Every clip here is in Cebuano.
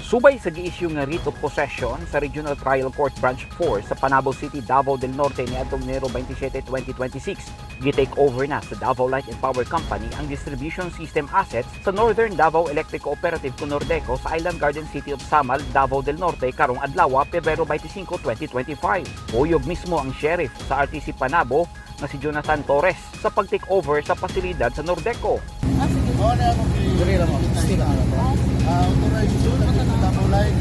Subay sa gi-issue nga writ of possession sa Regional Trial Court Branch 4 sa Panabo City, Davao del Norte niadtong Enero 27, 2026, gi-take over na sa Davao Light and Power Company ang distribution system assets sa Northern Davao Electric Cooperative o Nordeco sa Island Garden City of Samal, Davao del Norte karong adlaw, Pebrero 25, 2025. Uyog mismo ang sheriff sa RTC Panabo nga si Jonathan Torres sa pag-take over sa pasilidad sa Nordeco. Ah, sige. Oo na ako. Diri lang mo. Still lang ako. Authorized to Davao Light.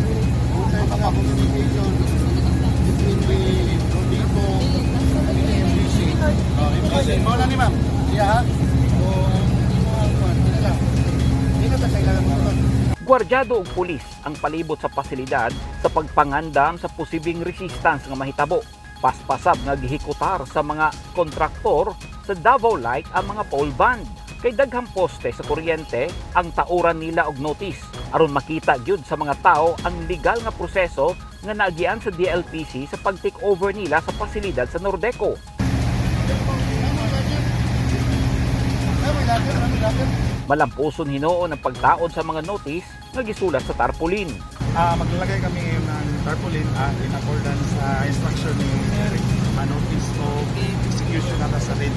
Kung sa mga communication between the Nordeco and the MBC. Oh, MBC. Mao na ni, ma'am. Siya ha. So, ang mga kwan, lang. Hindi na ta kailangan mo. Gwardyado og pulis ang palibot sa pasilidad sa pagpangandam sa posibleng resistance nga mahitabo. Paspasab nga gihikutar sa mga kontraktor sa Davao Light ang mga pole band. Kay daghang poste sa kuryente ang tauran nila og notice aron makita gyud sa mga tao ang legal nga proseso nga naagian sa DLPC sa pag-take over nila sa pasilidad sa Nordeco. Malampuson hinuon ang pagtaod sa mga notice nga gisulat sa tarpaulin. Maglalagay kami ngayon ng tarpaulin in accordance sa instruction ni Eric, notice of execution nata sa writ.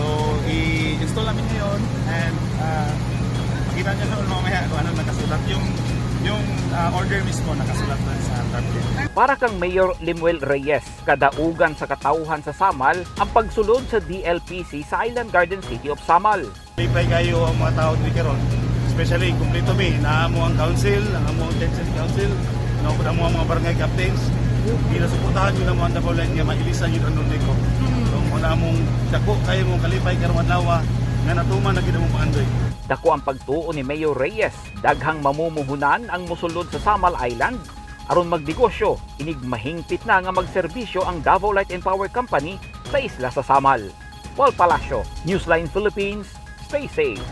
So, i-install namin ngayon and makita niyo noon mamaya kung ano nakasulat. Yung order mismo nakasulat doon sa tarpaulin. Para kang Mayor Lemuel Reyes, kadaugan sa katawhan sa Samal ang pagsulod sa DLPC sa Island Garden City of Samal. Lipay kayo ang mga tao diri karon. Especially kumpleto mi, naa mo ang council, ang amo ang 10 city council, naa mo ang mga barangay captains. Ginasuportahan yun ang mga Davao Light nga mailisan yun ang Nordeco. So, muna among dako kayo mong kalipay karong adlaw nga natuman na gid among paandoy. Dako ang pagtuo ni Mayor Reyes, daghang mamumuhunan ang musulod sa Samal Island aron magnegosyo, inig mahingpit na nga magserbisyo ang Davao Light and Power Company sa isla sa Samal. Paul Palacio, Newsline Philippines, stay safe.